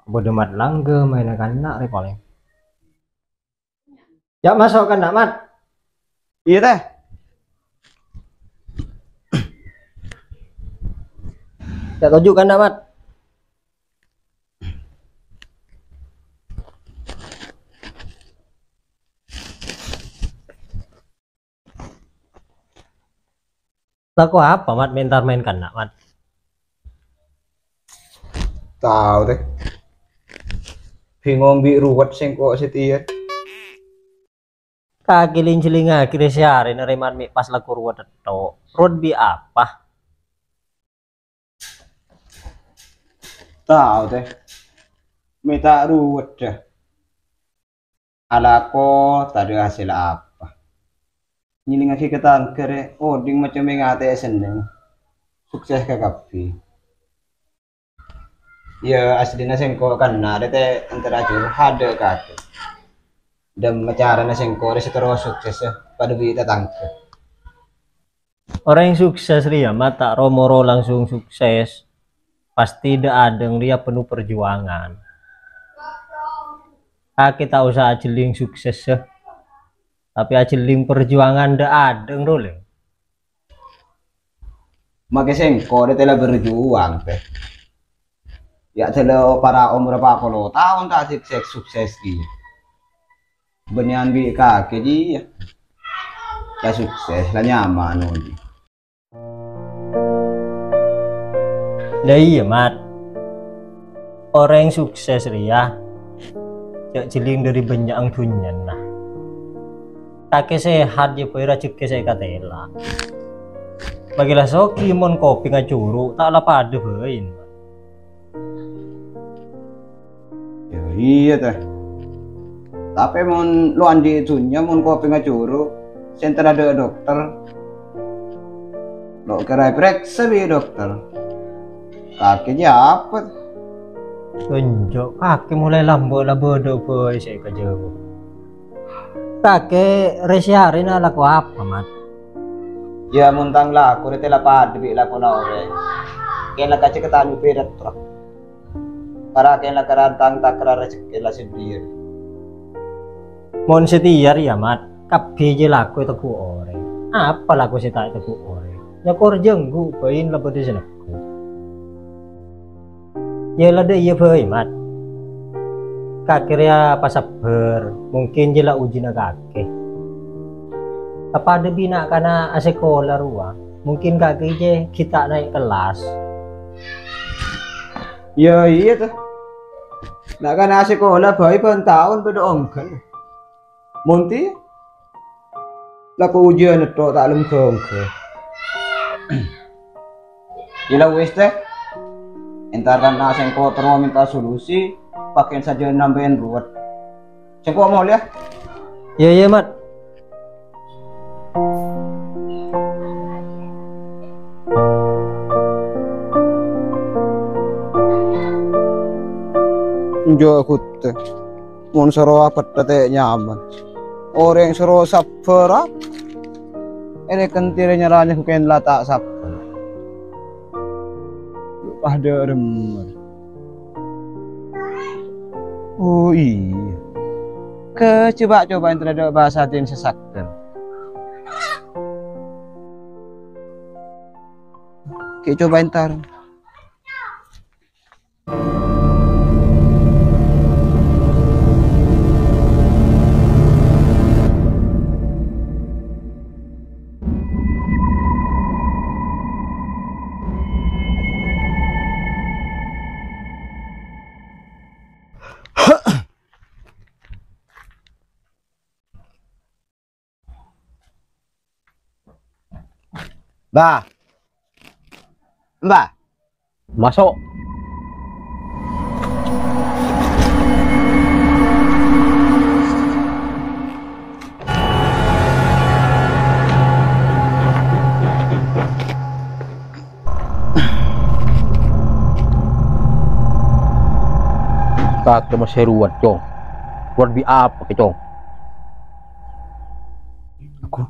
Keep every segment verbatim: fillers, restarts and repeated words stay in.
Bâdâ Mat Langga maènna kanna' rè palèng. Yâ', maso' kanna', Mat. Iyâ, Tèh. Yâ', toju' kanna', Mat. Lako apa, Mat, mè' entar maèn kanna', Mat? Tao, Tèh. Bingong bi' ruwet sèngko' satèya. Kakè lèng-jhelling aghârrâ sè arèna rè, Mat, mè' pas lako ruwet ètto'. Ruwet bi' apa? Tao, Tèh. Mè' ta' ruwet, dâ. Alako tadâ' hasèl apa. Nyèllingaghi ka tangghâ rè, odi' macem è ngatè' senneng. Sukses kakabbhi. Yâ, aslina sèngko' kanna' rè, Tèh, èntara curhat dâ' kakè. Dâ' emma carana sèngko' rè sè terro sukses, yâ, padâ bi' tatangghâ. Orèng sukses rèya, Mat, ta' ro-moro langsung sukses. Pastè dâ'-adâ' rèya penno perjuangan. Kakè ta' osa ajhelling sukses, yâ. Tapè ajhelling perjuangan dâ'-adâ' ro, lè. Makè sèngko' rè tella berjuang, Tèh. Yâ, tella para' omor pa' polo taon ta' sukses-sukses ghi. Bânnèyan bi' kakè jiyâ. La sukses, la nyaman odi'. Lah iyâ, Mat. Orèng sukses rèya jhâ' jhelling dâri bânnya'na dhunnyana. Kakè sehat jhâ' bhâi rajhekkè sè èkatela. Makè la soghi mon kopèngnga curu', ta' la padâ bhâi, Mat. Yâ iyâ, Tèh. Tapè mon lo' andi' dhunnya, mon kopèngnga curu', sè èntar dâ' dokter, lo' kèra èparèksa bi' dokter. Kakè jhâ' apa? Enjâ', kakè molaè lambâ' la bâdâ bhâi sè èkajhâuwâ. Kakè rè-sèarèna lako apa, Mat? Yâ, mon tang lako rè tella padâ bi' lakona orèng. Kèng la kajhâ' katanyubi rètro. Para' kèng la karantang takrar rajhekkè la sè biyâ. Mon satèya rèya, Mat, kabbhi jiyâ lako ètegghu' orèng. Apa lako sè ta' ètegghu' orèng? Nyokor jhânggu' bhâi la bâdâ sè negghu'. Yâ la dâ' iyâ bhâi, Mat. Kakè rèya pasabbhâr, mungkin jiyâ la ujina kakè. Tapadâ bi' na'-kana' asakola rowa, mungkin kakè jiyâ ghi' ta' naè' kellas. Yâ iyâ, Tèh. Na'-kana' asakola bhâi bân taon padâ ongghâna. Mon tèya, lako ujiyân ètto' ta' lem-ghângghâ. Yâ la wis, Tèh. Èntar kanna' sèngko' terro mènta solusi, pakèn sajân nambâi ruwet. Sèngko' molèya. Iyâ, iyâ, Mat. Enjâ' ghuttè. Mon soro apètta ta' nyaman. Orèng soro sabbhâr, a? Ènè kèntèrè nyarana kèng la ta' sabbhâr. Padâ remmer. Oh, iyâ. Kè, coba-coba èntar dâ' bhâsa dhin sè saggher. Kè, coba èntar. Mbah. Mbah. Maso'. Kakè masè ruwet, Cong. Ruwet bi' apa kè, Cong? Aku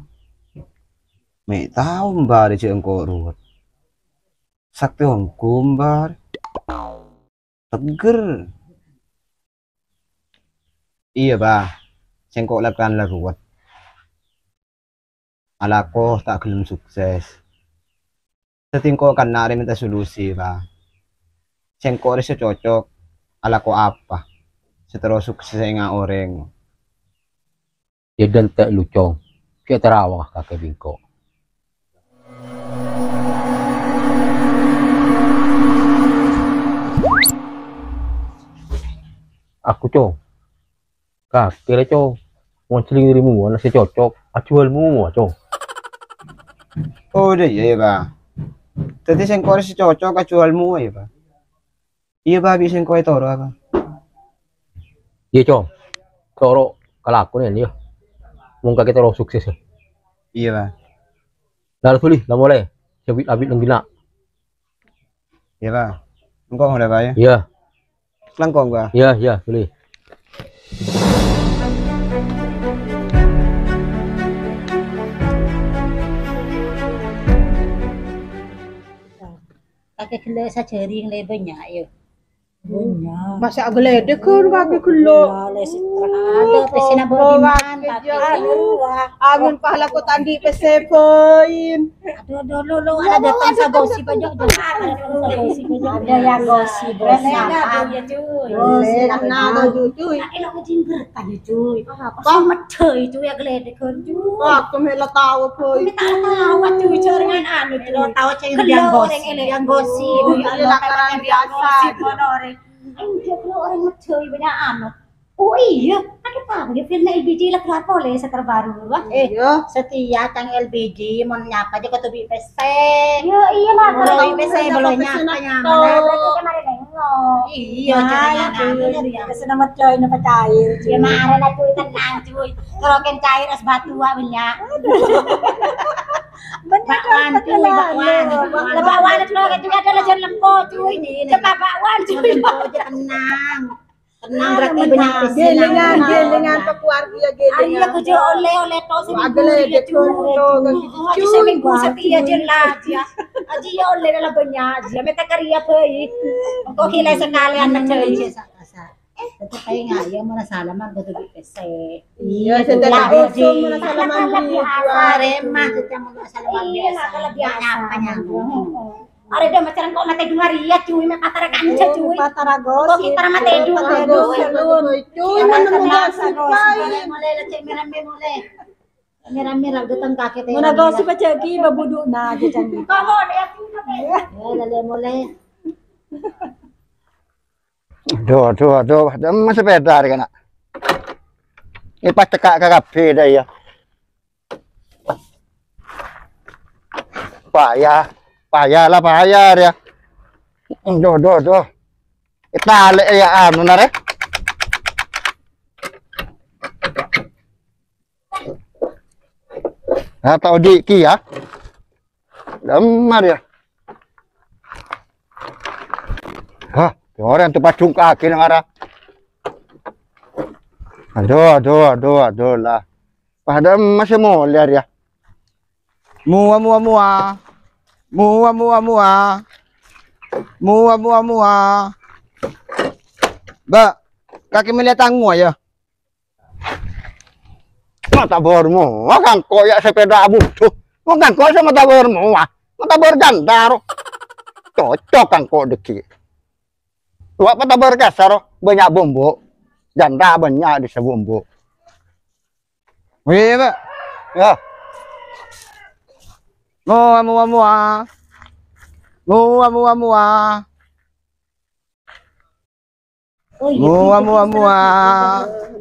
mè' tao, Mbah, jhâ' engko' ruwet. Saktè ongghu, Mbah. Seggher. Iyâ, Bâ. Sèngko' la kan la ruwet. Alako ta' ghellem sukses. Dhâddhi engko' kan arè mènta solusi, Bâ. Sèngko' rè sè cocok alako apa? Sè terro sukses ènga' orèng. Yâ, dântè' lu, Cong. Kè' tarawa kakè bingko. Aku, Cong. Kakè rè, Cong. Mon jhâlling rè mowa sè cocok, ajhuwâl mowa, Cong. Oh, iyâ, iyâ, Bâ. Dhâddhi sèngko' rè sè cocok ajhuwâl mowa, yâ, Bâ. Iyâ, Bâ, bi' sèngko' ètoro, Bâ. Iyâ, Cong. Toro kalakon, yâ. Mon kakè toro sukses, yâ. Iyâ, Bâ. Lah, bâli, la molè. Sabit-abit neng gina. Iyâ, Bâ. Engko' molè, Bâ, yâ? Iyâ. Langkong, Bâ. Iyâ, iyâ, bâli. Kakè ghellâ' sajhâring lè bânnya', yâ. Bânnya'. Masa' aghâlèdhâghân kakè ghellâ'? Iyâ, lè sètra. Adâ, pèssèna bâdâ kakè, Bâ. Aduh, wah. Amun pahala kok ta' andi' pèssè bâin. Aduh, aduh, lo, lo, ada datang sagosi bâjâ, jâ. Ada yang gosip, gosip. Gosip, nah, tuh, cuy. Nah, elok ngejingger tadi, cuy. Apa? Medhâi, cuy, aghâlèdhâghân, cuy. Wah, aku mèlo tao, boy. Aku mèlo tao, cuy, jaringan anu, cuy. Mèlo tao, cuy, yang gosip, yang gosip. Iya, lakaran biasa. Gosip, ngono, rè. Enjâ', kalau orang medhâi bânnya' anu. Oh iya, aku tahu ya, film L B J lagi keluar polè sè terbaru, wah. Eh, iya. Setia cang L B J, mon nyapa jâ kodhu bi' pèssè. Iya, iya, lah. Kalau bi' pèssè, belum nyapa, nyapa. Berarti kemarin nengok. Iya, nah, jangan iya, anu, iya. Pèssèna medhâi, napa cair, cuy. Ya, mare lah, cuy, tenang, cuy. Keroken cair es batu, wah, bânnya'. Bener, bakwan, cuy, bakwan. Lah, bakwan, cuy, kan juga ada lajang lempo, cuy. Ini, ini. Cepat bakwan, cuy. Lempo aja, tenang. Tenang, berarti bânnya' pèssè. Ghilingan, ghilingan ke keluarga, ghilingan. Ayo, aku jauh oleh-oleh, tok, sini. Wah, gele, cuy, tok, gitu, cuy. Seminggu setia aja lah, ya. Aji ya oleh dalam bânnya', aji. Mènta karya, boy. Engko' gila sekalian, cuy. Tetep ae ngayo, mon salaman kodhu bi' pèssè. Iya, sè dadi gosong, mon salaman bi' biasa. Arema, sè mon salaman biasa. Iya, lah, kalau biasa. Nyapa nyambung. Arè dâ' macem kok matè dua riya, cuy, mè' patara kanca, cuy. Patara gosip. Kok kita matè dua, cuy. Cuy, mana mau gosip, cuy? Mulai, mulai, cek merah-merah, mulai. Merah-merah, udah tengkake, teh. Mana gosip aja, Ki, babuduk, nah, aja, Cang. Kamu, lihat, cuy, mulai. Ya, mulai, mulai. Aduh, aduh, aduh, ada mas sepeda hari kana'. Ini pas cekak ke kabeh dah ya. Payah, payah lah payah ya. Aduh, aduh, aduh. Kita alek ya anu nare. Nah, tau diki ya. Lemar ya. Hah, orang tu pacung kaki nang arah. Aduh, aduh, aduh, aduh lah. Padahal masih molèr ya. Mua, mua, mua. Mua, mua, mua. Mua, mua, mua. Mbak, kakè mèlè tang mua ya? Mata bâr mua, kangko' ya sepeda abudhu. Mau kangko' sè mata bâr mua. Mata bâr janda ro. Cocok kangko' dâggi'. Wa' mata bâr kasar ro, bânnya' bombo'. Janda bânnya' dissa bombo'. Wih, Pak. Ya. Mua, mua, mua. Mua, mua, mua. Oh, iya, mua, mua, mua.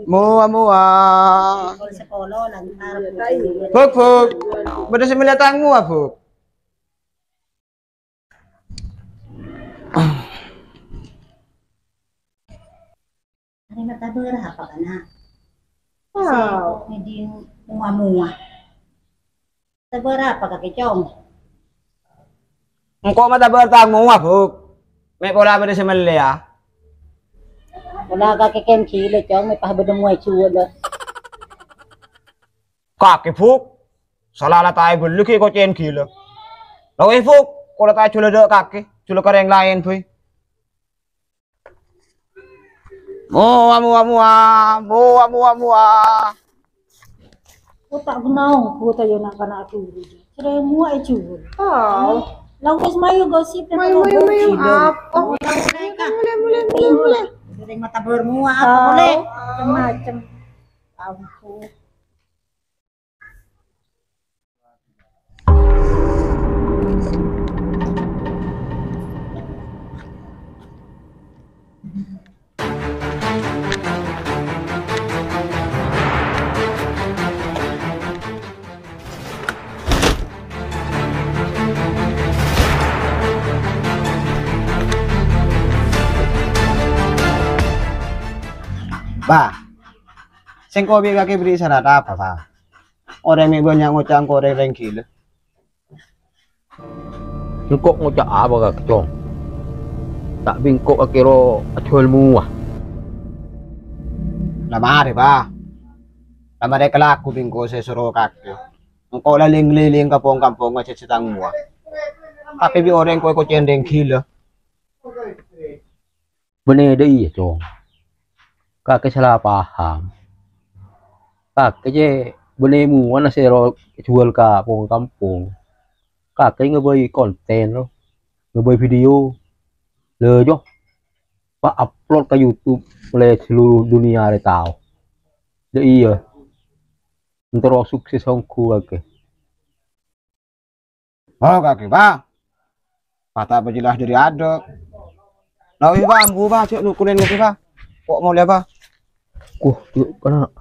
Mua, mua. Buk, buk. Bâdâ sè mèlè tang mua, Buk? Arè mata bârâ apa, kana'? Wow. Sè ngèdhing mua-mua. Mata bârâ apa, kakè, Cong? Engko' mata bârâ tang mua, Buk. Mè' pola bâdâ sè mellè, ya. Pola kakè kèng ghilâ, Cong, mè' pas bâdâ mua juwâl. Kakè, Buk. Sala la ta' èbellè ghi' kocèn ghilâ. La wes, Buk, kola ta' jhulâ dâ' kakè, jhulâ ka rèng laèn bhâi. Mowa, mowa, mowa, mowa, mowa, mowa. Kok ta' ghennaong, kok ta' ya na'-kana' dhuli. Cèrè mowa èjhuwâl. Oh. La wis, mayu gosip. Mayu, mayu, mayu. Apa? Mulai, mulai, mulai, mulai. Sering mata bermua apa boleh? Macem-macem. Ampun. Bâh, sèngko' bi' kakè bherri' sarat apa, Bâh? Orèng mè' bânnya' ngoca' engko' orèng ghilâ. Engko' ngoca' apa, Kak Cong? Ta' bi' engko' akèro ajhuwâl mowa. La marè, Bâh. La marè kalakowan bi' engko' sè soro kakè. Engko' la lèng-ngèlèng ka pong-kampong ngajhâjhi tang mowa. Tapè bi' orèng engko' èkoca'è orèng ghilâ. Bânnè dâ' iyâ, Cong. Kakè sala paham. Kakè cè' bânnè mowana sè ro-, juwâl ka pong-kampong. Kakè ngabâi konten, ro. Ngabâi video. Lè, Jo. Pa-upload ka YouTube, molaè seluruh dunia arè tao. Dâ' iyâ. Entara sukses ongghu kakè. Oh, kakè, Bâh. Pata apa jelas dâri adâ'. Nah, wi, Bâh, ambu, Bâh, cè' nukulin kakè, Bâh. Kok mau lihat, Bâh? Kuh, yuk, kana.